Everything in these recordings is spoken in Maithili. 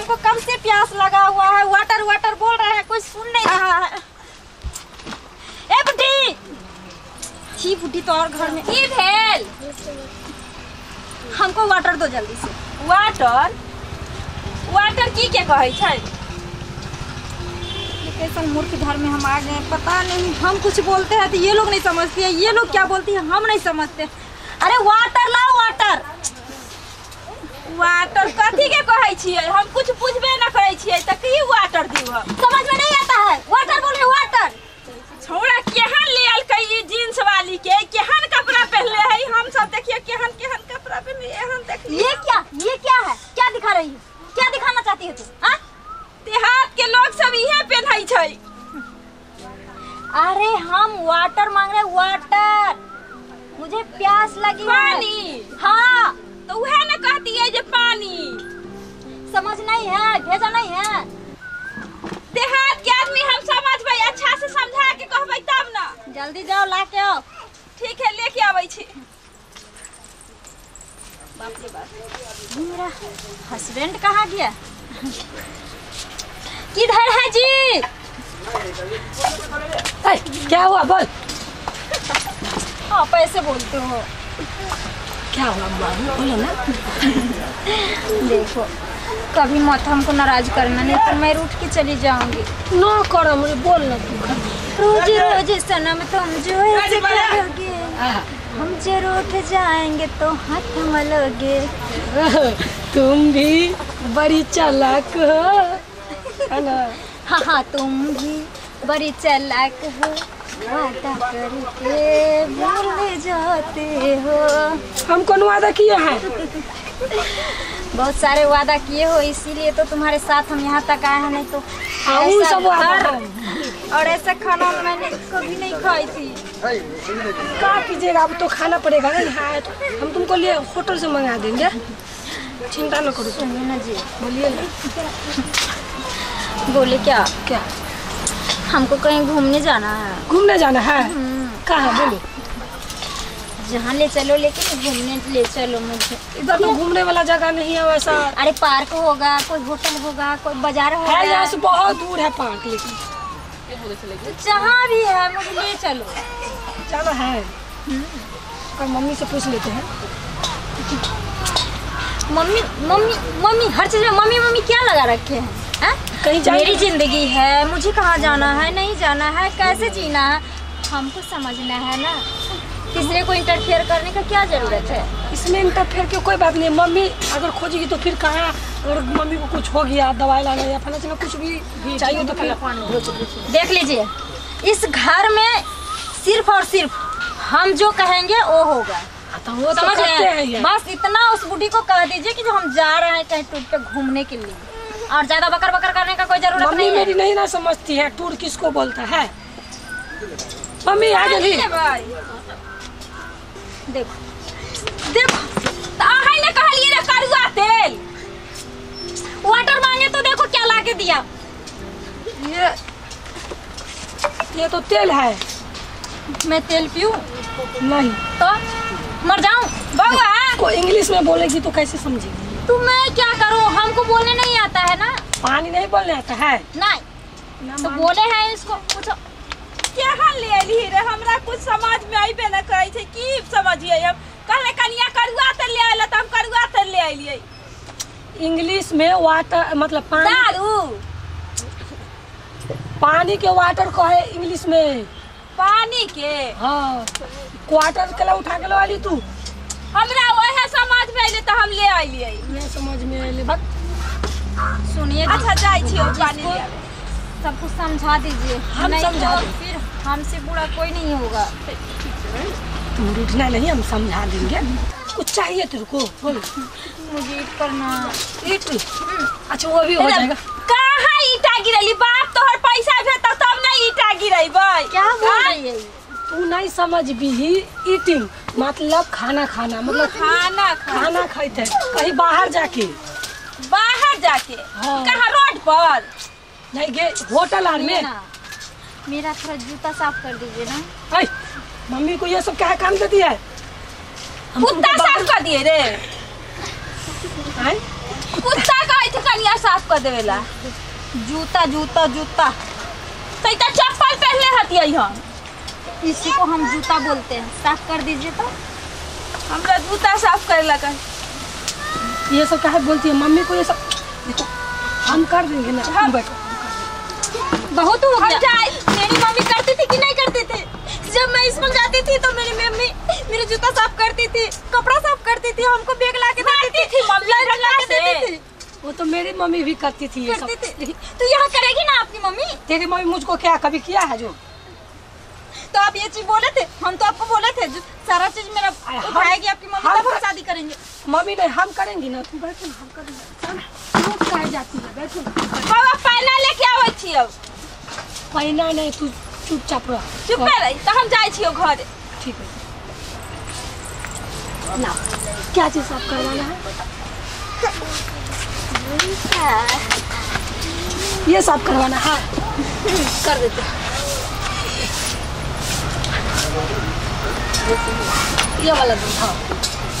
हमको कब से प्यास लगा हुआ है, वाटर वाटर बोल रहे हैं, कोई सुन नहीं रहा है। ए बुढ़ी, छी बुढ़ी तो और घर में की भेल? हमको वाटर दो जल्दी से। वाटर? वाटर की के कहै छै? कैसन मूर्ख घर में हम आ गए, पता नहीं। हम कुछ बोलते हैं तो ये लोग नहीं समझते हैं, ये लोग क्या बोलती है हम नहीं समझते। अरे वाटर लाओ, वाटर। वाटर कथी के कहै छियै? हम कुछ पूछबे न करै छियै त की वाटर दियो? समझ में नहीं आता है, वाटर बोल रहे, वाटर। छोड़ा केहन ले आलकै ई जींस वाली के, केहन कपड़ा पहनले है? हम सब देखिए केहन केहन कपड़ा पहनले, एहन देखिए। ये क्या, ये क्या है? क्या दिखा रही है? क्या दिखाना चाहती है तू? हां, देहात के लोग सब इहे पहनै छै। अरे हम वाटर मांग रहे, वाटर, मुझे प्यास लगी है। पानी? हाँ, तो वह न कहती है जे पानी। समझ नहीं है, भेजा नहीं है। देहात के आदमी हम समझबै, अच्छा से समझा के कहबै तब ना। जल्दी जाओ ला के आओ। ठीक है, लेके आबै छी। बाप रे बाप, मेरा हस्बैंड कहाँ गया? किधर है जी? ए, क्या हुआ बोल? आप ऐसे बोलते हो। क्या हुआ बाबू, बोलो ना। देखो कभी मत हमको नाराज करना, नहीं तो मैं रूठ के चली जाऊंगी। ना करो मुझे, बोल ना तू। रोज रोज सनम तुम जो ऐसे करोगे, हम जो रूठ जाएंगे तो हाथ मलोगे। तुम भी बड़ी चालाक हो, है ना? हाँ हाँ, तुम भी बड़ी चालाक हो, वादा करके भूल जाते हो। हम कौन वादा किए हैं? बहुत सारे वादा किए हो, इसीलिए तो तुम्हारे साथ हम यहाँ तक आए हैं, नहीं तो ऐसा सब वादा और ऐसा खाना मैंने कभी नहीं खाई थी। क्या कीजिएगा, अब तो खाना पड़ेगा ना। यहाँ तो हम तुमको लिए होटल से मंगा देंगे, चिंता न करो। सुनिए ना जी। बोलिए ना। बोले क्या? क्या? हमको कहीं घूमने जाना है। घूमने जाना है? कहाँ बोलो? जहाँ ले चलो, लेकिन घूमने ले चलो मुझे। इधर तो घूमने वाला जगह नहीं है वैसा। अरे पार्क होगा, कोई होटल होगा, कोई बाजार होगा। है, यहाँ से बहुत दूर है पार्क, लेकिन तो जहाँ भी है मुझे ले चलो। जाना है? और मम्मी से पूछ लेते हैं। मम्मी मम्मी मम्मी, हर चीज में मम्मी मम्मी क्या लगा रखे हैं? कहीं मेरी जिंदगी है, मुझे कहाँ जाना है, नहीं जाना है, कैसे जीना है, हमको समझना है ना। तीसरे को इंटरफेयर करने का क्या जरूरत है? इसमें इंटरफेयर की कोई बात नहीं। मम्मी अगर खोजेगी तो फिर कहाँ, अगर मम्मी को कुछ हो गया, दवाई लाना या फलाना चना कुछ भी चाहिए तो फिर देख लीजिए, इस घर में सिर्फ और सिर्फ हम जो कहेंगे वो होगा। तो वो समझ तो रहे हैं? बस इतना उस बुढ़ी को कह दीजिए कि जो हम जा रहे हैं कहीं टूर पे घूमने के लिए, और ज्यादा बकर बकर करने का कोई जरूरत मम्मी नहीं है। मेरी नहीं ना समझती है टूर किसको बोलता है। मम्मी आ गई। देखो देखो, तो अहाँ ने कहलिए रे करुआ तेल। वाटर मांगे तो देखो क्या ला के दिया। ये तो तेल है। मैं तेल पीऊं? नहीं। तो मर जाऊं? बउआ को इंग्लिश में बोलेगी तो कैसे समझेगी? तो मैं क्या करूं, हमको बोलने नहीं आता है ना। पानी नहीं बोलने आता है? नहीं तो बोले हैं इसको पूछो। केहन ले अयली रे, हमरा कुछ समझ में अयबे न करै छै, की समझिए हम? कहले कनिया करुआ तेल ले आयल त हम करुआ तेल ले अयलियै। इंग्लिश में वाटर मतलब पानी। दारू पानी के वाटर कहे इंग्लिश में। पानी के? हाँ, क्वार्टर के उठा के ला ली तू। हमरा वह समझ में अयलै त हम ले अयलियै। नहीं समझ में अयलै। सुनिए। अच्छा जाइ छी पानी ले आबै। सब कुछ समझा दीजिए, हम समझा तो फिर हमसे बुरा कोई नहीं होगा। तुम रूठना नहीं, हम समझा देंगे। कुछ चाहिए तेरे को? बोल। मुझे ईट करना। ईट? अच्छा वो भी हो जाएगा। कहाँ ईटा गिरैली? बाप तोहर पैसा भेटतौ तब ना ईटा गिरैबै। क्या बोल रही है तू? नहीं समझ भी। ईटिंग मतलब खाना खाना, मतलब खाना खाना खाते कहीं बाहर जाके। बाहर जाके? हाँ। कहाँ, रोड पर? नहीं गे, होटल are में। मेरा थोड़ा जूता साफ कर दीजिए ना। ऐ, मम्मी को ये सब क्या काम देती है? कुत्ता साफ कर दिए रे। आय कुत्ता कहै छै कनिया साफ कर देवेला। जूता जूता जूता तैता चप्पल पहनले हतियै हम। इसी को हम जूता बोलते हैं। साफ कर दीजिए तो। हमरा जूता साफ करे ला कह। ये सब काहे बोलती है मम्मी को? ये सब देखो हम कर देंगे ना, तुम बैठो। बहुत हो गया। मेरी मम्मी करती थी कि नहीं करती थी? जब मैं स्कूल जाती थी तो मेरी मम्मी मेरे जूता साफ करती थी, कपड़ा साफ करती थी, हमको बैग ला के देती थी, लंच ला के देती थी। वो तो मेरी मम्मी भी करती थी ये सब। तो यहाँ करेगी ना आपकी मम्मी? तेरी मम्मी मुझको क्या कभी किया है जो? तो आप ये चीज बोले थे, हम तो आपको बोले थे सारा चीज मेरा उठाएगी आपकी मम्मी तब हम शादी करेंगे। मम्मी नहीं, हम करेंगी ना, तुम बैठो ना, हम करेंगे। तू कहाँ जाती है? बैठो ना। बाबा पैना लेके आबै छियौ। पैना नहीं, तू चुपचाप रह। चुप रह तो हम जाइ छियौ घर। ठीक है ना। क्या चीज साफ करवाना है? ये साफ करवाना है, कर देते। ये वाला दो। हाँ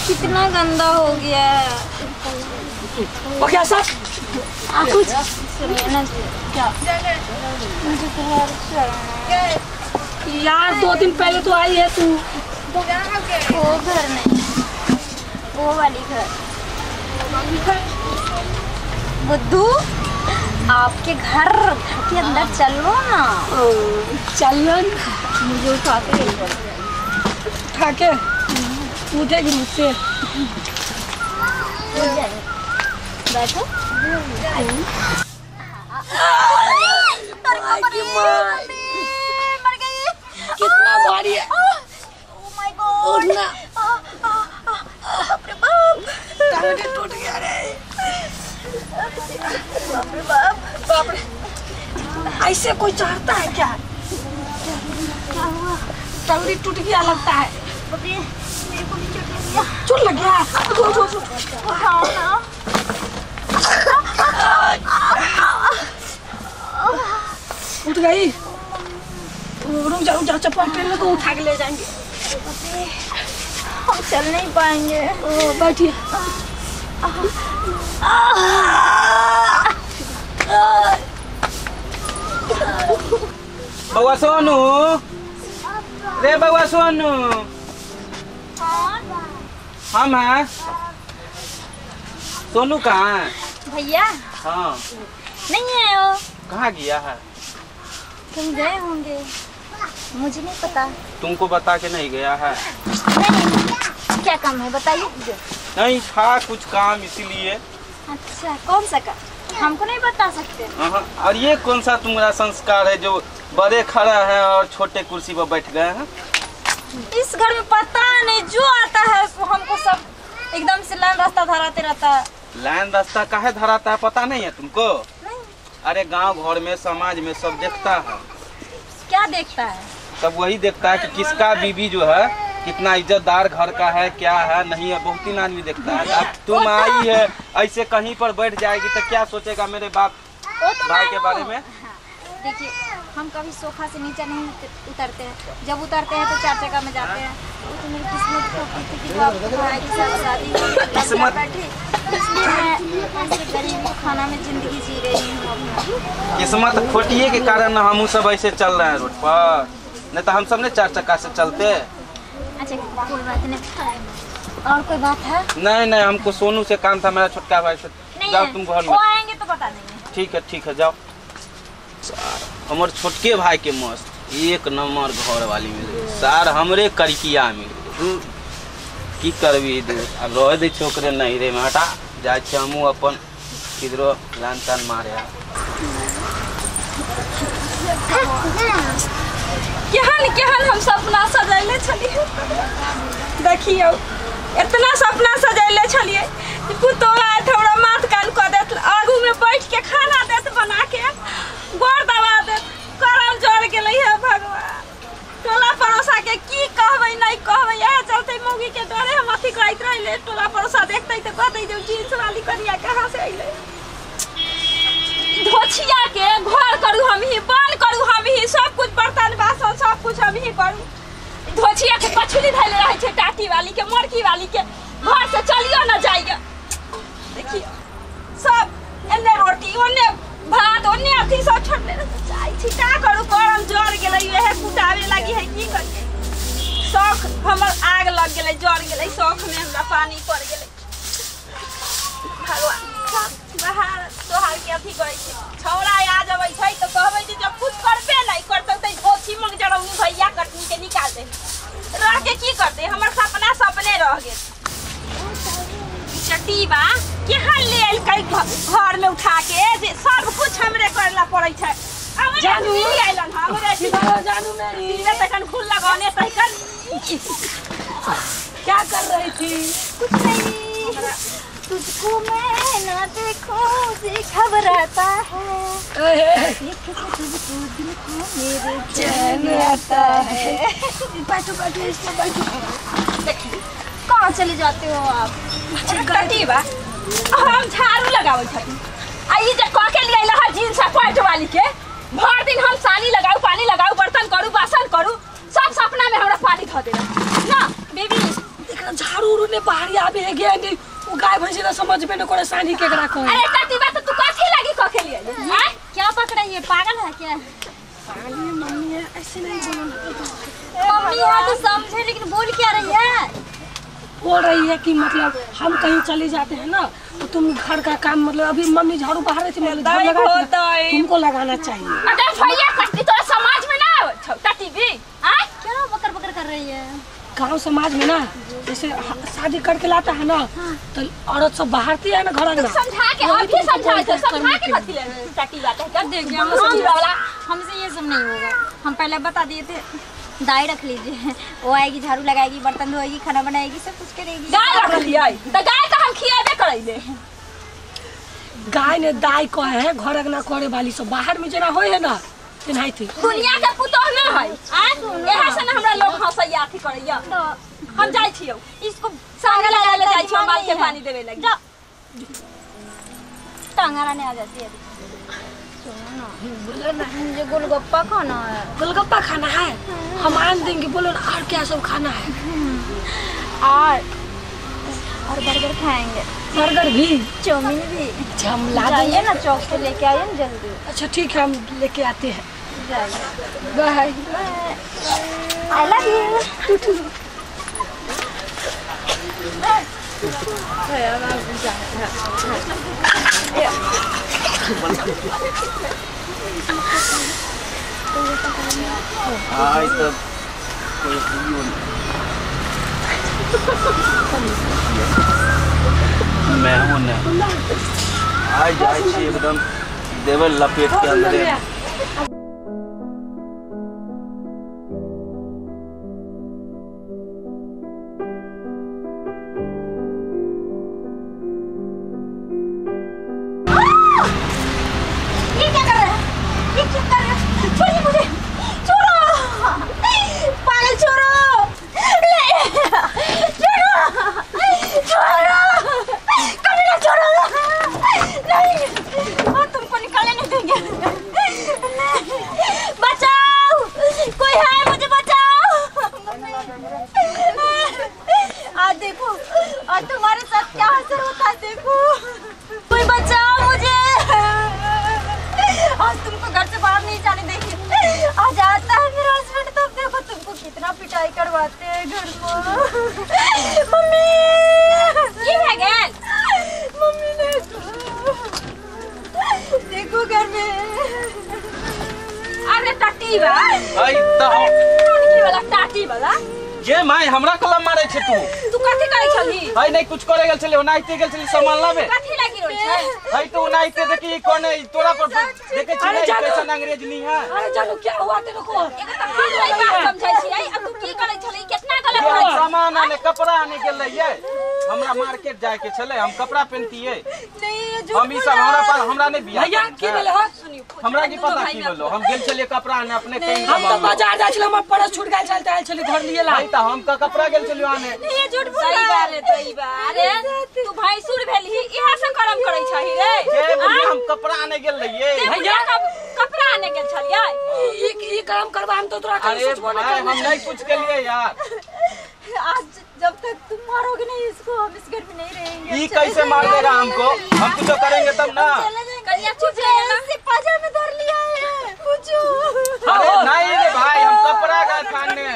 कितना गंदा हो गया है। वो क्या साफ? कुछ सुनिए ना क्या? मुझे घर चलना है यार। 2 दिन पहले तो आई है तू। वो घर नहीं, वो वाली घर। बुद्धू आपके घर घर के अंदर चलो ना। चलो मुझे उठा के उठा के उठेगी मुझसे। बैठो। मर गई। कितना भारी है। ओह my God. उठना। बाप रे बाप, टांगे टूट गया रे। बाप रे बाप, बाप रे। ऐसे कोई चढ़ता है क्या? क्या हुआ? टंगड़ी टूट गया लगता है। बाप रे, मेरे को भी चोट लग गया। चोट लग गया? उठाओ ना। उठ गई? रुक जाओ, रुक जाओ, चप्पल पहन लो तो उठा के ले जाएंगे। हम चल नहीं पाएंगे। बैठिए। बउआ सोनू रे, बउआ सोनू। हम हैं। सोनू कहाँ है? भैया हाँ नहीं है वो। कहाँ गया है? कहीं गए होंगे, मुझे नहीं पता। तुमको बता के नहीं गया है? नहीं। क्या काम है बताइए? नहीं था कुछ काम इसीलिए। अच्छा कौन सा काम? हमको नहीं बता सकते। और ये कौन सा तुम्हारा संस्कार है जो बड़े खड़ा है और छोटे कुर्सी पर बैठ गए हैं? इस घर में पता नहीं जो आता है हमको सब एकदम से लाइन रास्ता धराते रहता है। लाइन रास्ता काहे धराता है पता नहीं है तुमको? नहीं। अरे गांव घर में समाज में सब देखता है। क्या देखता है? सब वही देखता है कि किसका बीवी जो है कितना इज्जतदार घर का है, क्या है नहीं है, बहुत ही आदमी देखता है। अब तुम आई है ऐसे कहीं पर बैठ जाएगी तो क्या सोचेगा मेरे बाप तो भाई के बारे में? देखिए हम कभी सोफा से नीचे नहीं उतरते हैं, जब उतरते हैं तो चार चक्का में जाते हैं। वो तो मेरी किस्मत खोटी थी कि जो आपके भाई के साथ शादी किस्मत बैठी, इसलिए मैं ऐसे गरीब खाना में जिंदगी जी रही हूँ। किस्मत खोटिए के कारण हम सब ऐसे चल रहे हैं रोड पर, नहीं तो हम सब ने चार चक्का से चलते। अच्छा कोई बात नहीं, और कोई बात है? नहीं नहीं, हमको सोनू से काम था, मेरा छोटका भाई से। जाओ तुम घर में, वो आएंगे तो बता देंगे। ठीक है ठीक है जाओ। हमर छोटके भाई के मस्त एक नंबर घर वाली मिल गई सार, हमरे करिकिया मिल गई। की करबी आब रह दे छोकरे नहीं रे में हटा जाइ छी हमहूँ अपन किधरो लान तान मारे। केहन केहन हम सपना सजैले छलियै, देखियौ इतना सपना सजैले छलियै पुतोह आयत हमरा माथ कान कऽ देत, आगू में बैठ के खाना देत बना के, गोर दबा देत, करम जर गेलै हे भगवान। टोला पड़ोसा के की कहबै नहीं कहबै, इएह चलते मौगी के डरे हम अथी करैत रहले। टोला पड़ोसा देखतै तऽ कहतै जे जींस वाली कनिया कहाँ से अइलै। धोछिया के घर करू हम ही, बन करू हम ही, सब कुछ बर्तन बासन सब कुछ हम ही करू। धोछिया के पछुली धैले रहै छै टाटी वाली के, मोरकी वाली के, घर से चलियो न जाइए। देखियो सब एने रोटी ओने भात ओने अथी सब छोड़ने चाहे छी का करू गरम जर गेलै इहे कुटावे लागी है की करिए शौक हमर आग लग गेलै जर गेलै शौक में हमरा पानी पड़ गेलै भगवान सब बाहर तोहार के अथी करै छै छौड़ा आ जबै छै त कहबै जे जब कुछ करबे नहीं करतौ त धोछी मंग जरौनी भैया कटनी के निकाल दे रह के की करते हमर सपना सपने रह गेल चटीबा केहन ले एलकै घर में उठा के जे सब कुछ हमरे करला पड़ै छै जानू आइलन हमरे जानू मेरी तखन फूल लगाने तखन क्या कर रही थी कुछ नहीं तुझको मैं ना देखूं जी घबराता है देख के तुझको दिल को मेरे चैन आता है बैठो बैठो इसमें बैठो देखिए कहाँ चले जाते हो आप कटीबा हम झाड़ू लगाबै छथिन आ ई जे कह के लिए अइला ह जींस आ पैंट वाली के भर दिन हम सानी लगाऊ पानी लगाऊ बर्तन करू बासन करू सब सपना में हमरा पानी धऽ देला ना बेबी एकरा झाड़ू उड़ू ने बाहरी आबे है गया नहीं वो गाय भैंसी ला समझ में न करे सानी केकरा कहे अरे कटीबा तो तू कथी लागी कह के लिए हैं क्या पकड़ा ये पागल है क्या पागल है मम्मी है ऐसे नहीं बोलो मम्मी है तो समझे लेकिन बोल क्या रही है बोल रही है कि मतलब हम कहीं चले जाते हैं ना तो तुम घर का काम मतलब अभी मम्मी झाड़ू बाहर रही थी मतलब झाड़ू लगा तुमको लगाना चाहिए अगर भैया कटनी तोरा समाज में ना आवे छौ कटीबी आ क्या बकर बकर कर रही है गांव समाज में ना जैसे शादी करके लाता है ना तो औरत सब बाहरती है ना घर अंगना समझा के अभी समझा के समझा के कथी ले कटी बात है कर देखिए हमसे ये सब नहीं होगा हम पहले बता दिए थे दाई रख लीजिए वो आएगी झाड़ू लगाएगी बर्तन धोएगी खाना बनाएगी सब कुछ करेगी गाय रख लियै त गाय त हम खियाबे करैले गाय ने दाई कहे है घर अंगना करे वाली सब बाहर में जना होय है ना तेनाहिते दुनिया के पुतोह न है आ एहा से न हमरा लोग हंसैया अथी करैया हम जाइ छियौ इसको सागे लगावे ले जाइ छियौ माल के पानी देवे लगी जा टांगाराने आ जाती है बोलो ना मुझे गोलगप्पा खाना है गोलगप्पा खाना है हम आन देंगे बोलो ना और क्या सब खाना है और बर्गर खाएंगे बर्गर भी चाउमीन भी अच्छा हम ला देंगे ना चौक से लेके आइए ना जल्दी अच्छा ठीक है हम लेके आते हैं बाय I love you आई तब कोई हुइयो नहीं मैं हूँ नहीं आई जाए छी एकदम देवल लपेट के अंदर ये क्या कर रहा है ये क्या कर रहा है छोड़िए मुझे छोड़ो पागल छोड़ो ले छोड़ो छोड़ो कभी ना छोड़ो नहीं और तुमको निकालने नहीं देंगे नहीं बचाओ कोई है मुझे बचाओ आज देखो और तुम्हारे साथ क्या असर होता है देखो कोई बचाओ मुझे आज तुमको घर से बाहर नहीं जाने देंगे आज आता है मेरा हस्बैंड तब देखो तुमको कितना पिटाई करवाते हैं घर में मम्मी की भए गेल मम्मी देखो देखो घर में अरे टटीबा आई त टोनकी वाला टाटी वाला जे my हमरा कलम मारै छै तू तू कथी करै छलही है नहीं कुछ करे गेल छलै ओनाहिते गेल छलै सामान लाबे कथी लागी रोई छै है तो ओनाहिते देखी ई कोने ई तोरा पर देखै छी अरे नहीं जानू। कैसन अंग्रेज नहीं है अरे जानू क्या हुआ तेरे को एगो त हम नहीं बात समझै छियै आ तू की करै छलही कितना गलत करै हम छलही सामान आने कपड़ा आने गेल रहियै हमरा मार्केट जाए के छलै हम कपड़ा पेनतियै नहीं ये झूठ हम ई सब हमरा पास हमरा नहीं बियाह भैया की भेल है हमरा की पता की भेलो हम गेल छलियै कपड़ा आने अपने कहीं हम तो बाजार जाइ छलै हमर पर्स छूट गेल छल त आयल छलै घर लिए ला है त हम का कपड़ा गेल छलियै आने नहीं ये झूठ बोल सही रहा बात रे सही बात अरे तू भैंसुर भेलही इहा से करम करै छही रे के बुढ़िया हम कपड़ा आने गेल रहियै भैया कपड़ा आने गेल छलियै ई ई काम करबा हम तो तोरा कहीं अरे सोचबो नहीं भाई हम करने नहीं कुछ केलियै यार आज जब तक तुम मारोगे नहीं इसको हम इस घर में नहीं रहेंगे। ये कैसे मार देगा हमको? हम कुछ करेंगे तब ना। कन्या चुप रहे, से पाजा में धर लिया है पूछो। अरे नहीं रे भाई, हम कपड़ा का खाने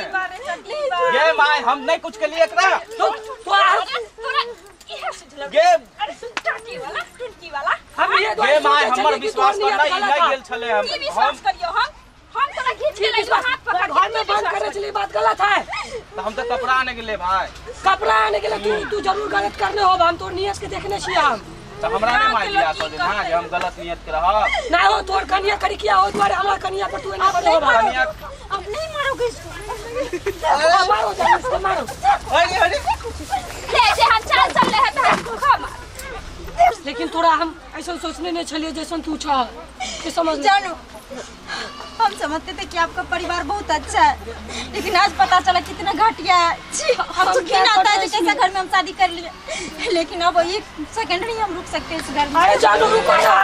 ये भाई हम नहीं कुछ के लिए एकरा तो तोरा इहे सुझल गे। अरे सुन टाटी वाला टुनकी वाला हम ये गे my हमर विश्वास पर नहीं नहीं गेल छले। हम की विश्वास करियो? हम तोरा घीच के ले हाथ पकड़ घर में बंद करे चली बात गलत है। तो हम तो कपड़ा आने के लिए भाई, कपड़ा आने के लिए तू तू जरूर गलत करने हो। हम तो नियत के देखने छी हम तो हमरा नहीं मार लिया तो हां जे हम गलत नियत के रह ना हो। तोर कन्या करी किया हो द्वारे हमरा कन्या पर तू एना बदलो। कन्या अब नहीं मारोगे इसको, मारो जा इसको मारो। अरे अरे ले जे हम चल चल ले है तो खा मार। लेकिन तोरा हम ऐसा सोचने नहीं छलिए जैसन तू छ के समझ। जानू हम समझते थे कि आपका परिवार बहुत अच्छा है, लेकिन आज पता चला कितना घटिया है। हम तो घिन आता है कैसा घर में हम शादी कर लिए, लेकिन अब एक सेकंड नहीं हम रुक सकते इस घर में। अरे जानू रुको ना,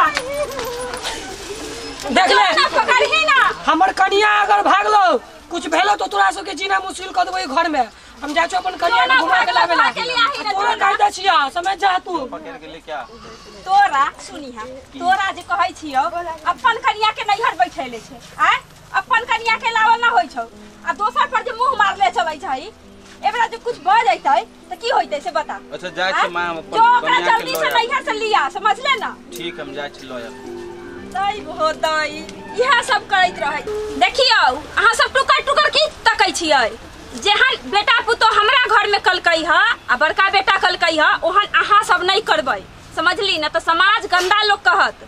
देख ले ना पकड़ ही ना। हमर कन्या अगर भागलो कुछ भेलो तो तोरा सबके जीना मुश्किल कर देबो घर में। हम जाइ छौ अपन कन्या के घुमा के लाबे ला। तोरा कह दै छियो समझ जा तू पकड़ के ले क्या तोरा सुनी हा तोरा जे कहै छियो अपन कन्या के नैहर बैठैले छै आय अपन कन्या के लावल ना होई छौ आ दोसर पर जे मुंह मारले चलै छै। एबरा जे कुछ भ जैतै त की होइतै से बता। अच्छा जाइ छी मां हम अपन जो ओकरा कन्या के जल्दी से नैहर से लिया समझले ना। ठीक हम जाइ छी लॉयर। दई हो दई इहा सब करैत रहै। देखियौ अहाँ सब टुकर टुकर की तकै छियै। जेहन बेटा पुतो हमरा घर में कलकै ह आ बड़का बेटा कलकै ह ओहन अहाँ सब नहीं करबै समझली ना। तो समाज गंदा लोग कहत।